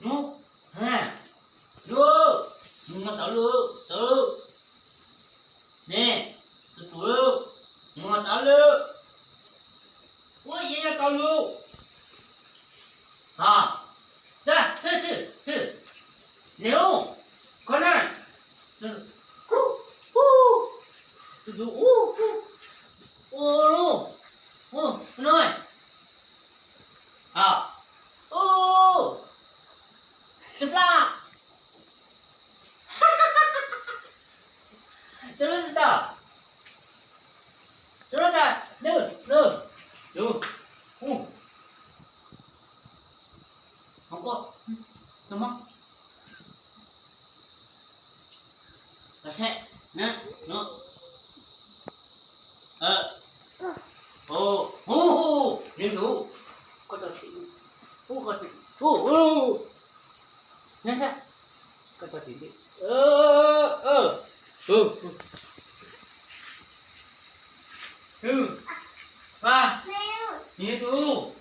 Hnub, ha, lub, mus tau lub, tau lub. Ne, tus tus lub, mus tau lub. Ua yog tau lub. Ha, ta, thwj, thwj, thwj. Ne, ub, koj na. Ub, ub. Tus tus ub, ub. Ub, ub, ub, no. Ha. Ub. Tsis plab. Tsis plab tsis tau. Tsis plab tau. Nw, nw. Ub. Hov koj. Nws mob. Koj saib na, no. Hu, hu, nws hu. Koj tau tim, hu, koj tim, hu, hu. Nyob sab. Koj tau tim ntej. Hu, hu. Nws hu.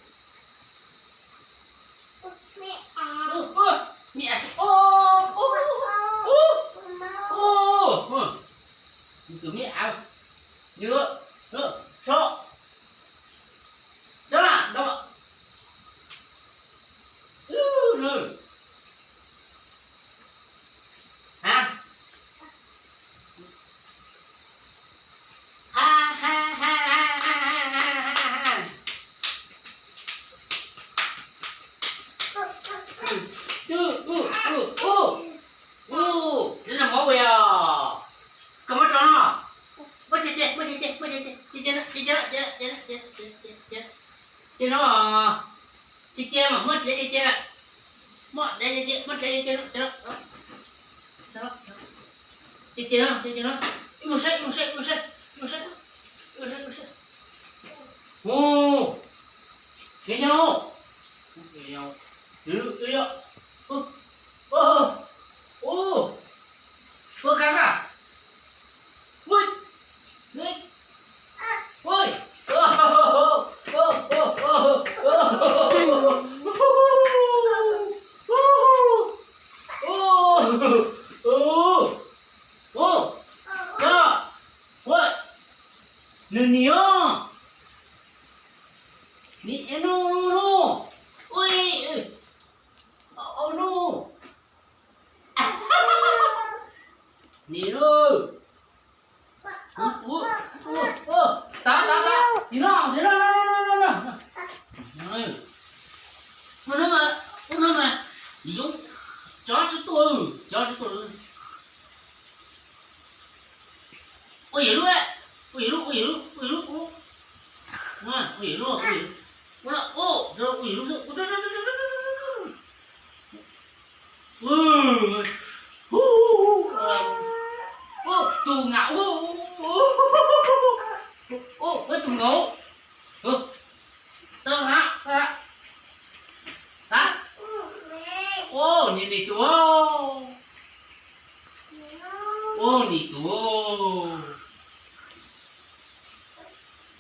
Nws tus me av, nws, tso, tso, ntau, ha, ha, ha, ha, ha, ha, ha. Ub, ub, ub, ub. Ub, txiv nag hmoob ua yog. Koj muab tso no. Muab cia cia, muab cia cia, muab cia cia, cia cia no, cia cia no, cia cia no. Cia no, cia cia mas muab txiav cia cia. Muab txiav cia cia, muab txiav cia cia no, cia no. Cia cia no, cia cia no. Ib mus saib, ib mus saib, ib mus saib, ib mus saib, ib mus saib, ib mus saib. Ub, nws yog, nws yog, ub, ub, ub, ub, kab kab. Ui, ui, ui. Ub, ub, ub, ub, ub, ub. Nws niam, niam no, no, no. Ui, ui, au, au, no. Niam lauj. Ub, ub, ub, ub. Tav, tav, tav. Tim no, tim no, no, no, no, no, no. Ub, no mas, ub, no mas. Yoov, cov tsis tuaj, cov tsis tuaj. Ua yam lub, ua yam lub, ua yam lub, ua yam lub, ua, ua yam lub, ua yam lub, ua, ua yam lub xwb. Tus ngam, ua, ua tus ngam. Tau, tau, tau. Ua, nim nim tus, ua nim tus.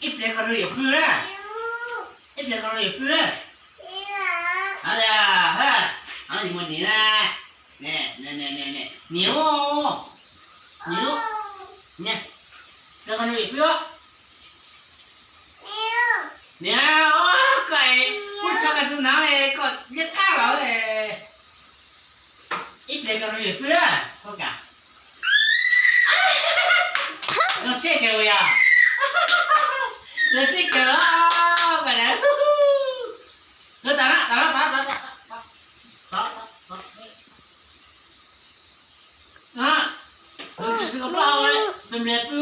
Ib pliag koj rau yawm pw na. Ib pliag koj rau yawm pw na. Hab, hab, nim mus nim na. Nim, nim, nim, nim, nim, nim, nim, pliag koj rau yawm pw. Nim, koj muab tso koj txhua nav koj liab qab lawm. Ib pliag koj rau yawm pw na, koj kam. Zoo siab kawg yog. Zoo siab kawg os, koj na. Lawv tas na, tas na, tas, tas, tas, tas. Lawv tsis xav koj plaub hau, nws nws pw.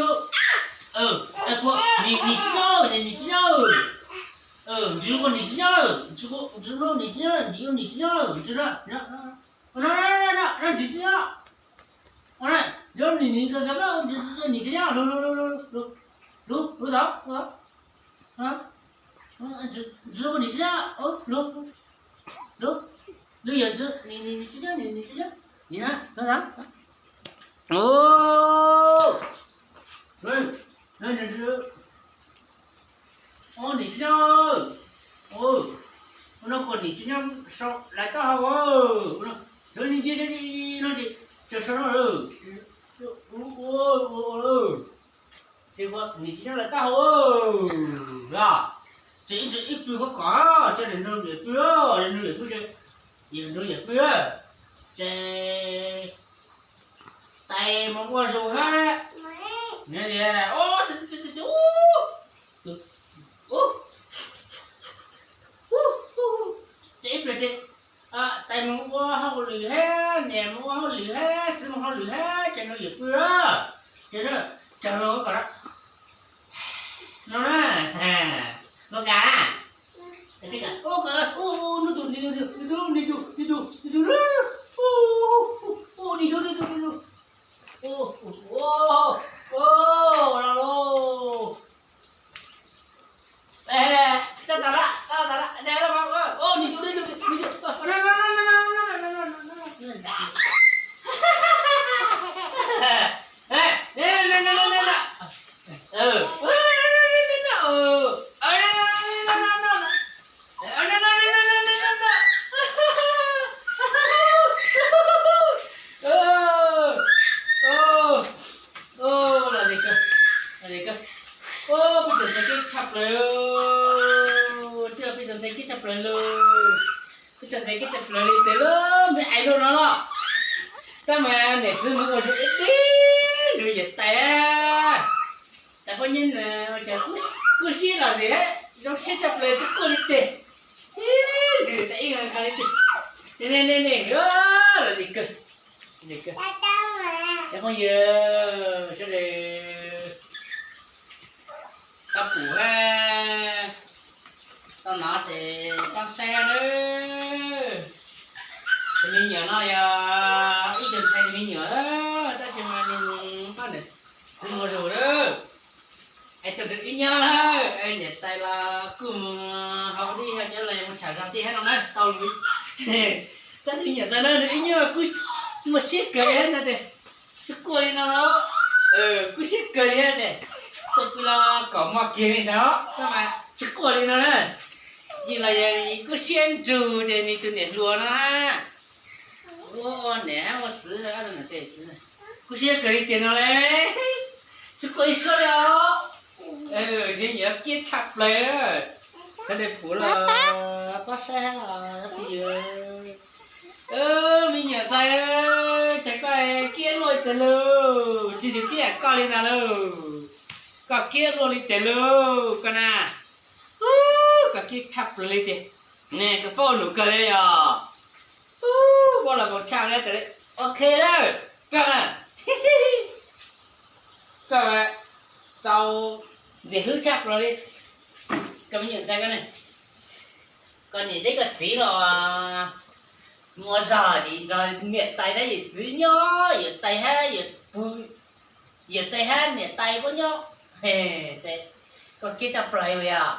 Nim, nim tsis nyob, nim, nim tsis nyob. Ntsis ua nim tsis nyob, ntsis ua nim tsis nyob, ntsis ua nim tsis nyob, ntsis na, ntsis tsis nyob, ntsis tsis nyob, ntsis ua nim nim ka ka, ntsis ua nim tsis nyob, lug lug lug lug lug lug tod, ntsis ua nim tsis nyob, lug lug lug yog ntsis nim nim tsis nyob, nim nim tsis nyob, nim na, lug tod. Nim tsis nyob, nim tsis nyob, ua no kuas nim tsis nyob sau lawv taub hau, ua no, nim tsis nyob no ces tso sau no lawm, ua ua ua, ces nim tsis nyob lawv taub hau los, ces ib ntsis ib pw koj kom, ces nim nrug yawm pw, nim nrug yawm pw, ces yawm nrug yawm pw, ces tais mus ua zus hab, ces ib pliag ces tais mus ua hauj lwm hab, niam mus ua hauj lwm hab, txiv mus hauj lwm hab, ces nrug yawm pw, ces tsawg lug kom no na, ua ka, ua ka, ub, ub, ub, nub tus, nub tus, nub tus, nub tus, nub tus, ub, ub, nub tus, nub tus, nub tus, ub, ub, ub, los lauj. Tab tom lawm, tab tom lawm, ub, nub tus, nub tus, nub tus. Los zis kawg, los zis kawg. Ub, peb cov ntxhais kiv tshaj plaws, peb cov ntxhais kiv tshaj plaws lauj. Peb cov ntxhais kiv tshaj plaws li tes lub me ais luaj no los. Tab mas niam txiv mus ua zus ib dib nrug yawm tais. Tais phooj ywg, ua cas kub siab los zis, zoo siab tshaj plaws tsis quaj li tes. Ib nrug yawm tais ib nqa li tes. Ne ne ne, los zis kawg. Cov phooj ywg sawv daws, tau pum hab tau nov ces pab saib nawb. Tus me nyuam no yog ib tug ntxhais me nyuam, tab sis mas nws poj niam txiv mus ua zus lawm. Es tus nrug wb nyob lawm, niam tais los kuj mus hauv dib hauv cawv los yog mus tsham zog tiaj hab no na tau lawm. Tab sis me nyuam ntxawg na nrug wb nyob kuj muaj siab kawg li hab ntag tes. Tsis quaj li no los, kuj siab kawg li hab tes. Tus pw los kom mos kiag li ntag, tsis quaj li no na. Yeej los yog kuj siab nrug tes nws tus niam hluas no hab. Ua niam hab ua txiv, kuj siab kawg li tiag no le. Tsis quaj ib suab li os. Tus me nyuam kiv tshaj plaws. Sawv daws pum los pab saib hab os phooj ywg. Me nyuam ntxawg, cas koj kiv luaj li tes lauj, tsis tug kiv koj li ntag lauj. Koj kiv luaj li tes lauj koj na. Koj kiv tshaj plaws li tiag. Ne koj paub num kawg li yog. Paub los koom tshaj li tes li. Ok lawm, koj na. Koj txaus ntxim hlub tshaj plaws li. Koj me nyuam ntxawg koj ne, koj niam thiab koj txiv los mus ua zog ces nrog niam tais thiab yawm txiv nyob, yawm tais hab yawm pw, yawm tais hab niam tais puab nyob. Koj kiv tshaj plaws li yog,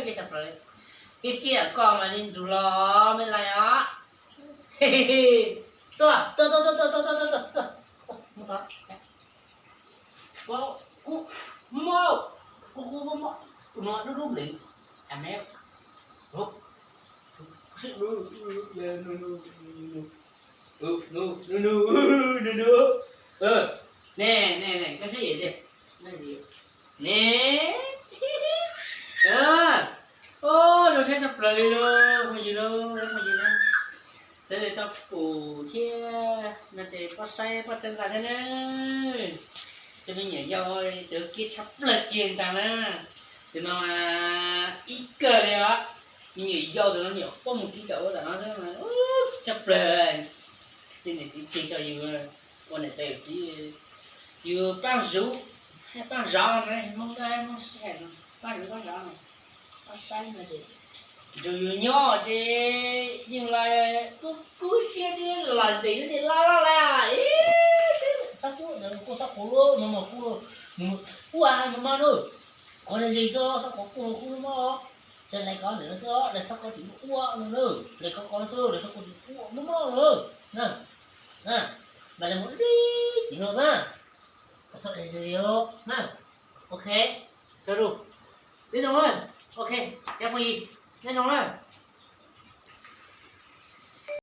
kiv tshaj plaws li. Kiv kiv koj mas li nrug los me lais os. Tuaj tuaj tuaj tuaj tuaj tuaj tuaj tuaj. Kuv, kuv, kuv, kuv, kuv, kuv, kuv no dub dub nplem. Ne, ne, ne, koj sib yam tiag. Ne, zoo siab tshaj plaws li lauj phooj ywg lauj, phooj ywg na. Sawv daws tau pum thiab no ces pab saib pab txhawb nqa thiab na. Cov me nyuam yau cov kiv tshaj plaws kiag ntag na. Tus no mas ib kawg li os. Me nyuam yau tus no nyuam qhuav mus kiv kom ua tom no xwb mas kiv tshaj plaws. Ces niam txiv tseg tso yus ua niam tais yawm txiv, yus paab zuv, hab paab zov no, Hmoob koj hab Hmoob sib hais no, paab zuv paab zov no. Saib no ces, ntsuas yus nyob ces yeej los kub kub siab thiab los zem lub niag laj laj laj. Ib, txhob kub, kuj txhob kub lub no mas kuj, ua no mas na, kov zem zem tso, txhob kov kuj kub lub mob. Tseem lawv kov ntawm no xwb, lawv txhob kov tim lub ua no na, lawv kov kov no xwb, lawv txhob kov tim ua mob mob na. Mas lawv mus li tim no na, txhob zem zem na. Ok, tso lus, tib zoo na. Ok, cov phooj ywg, nyob zoo na.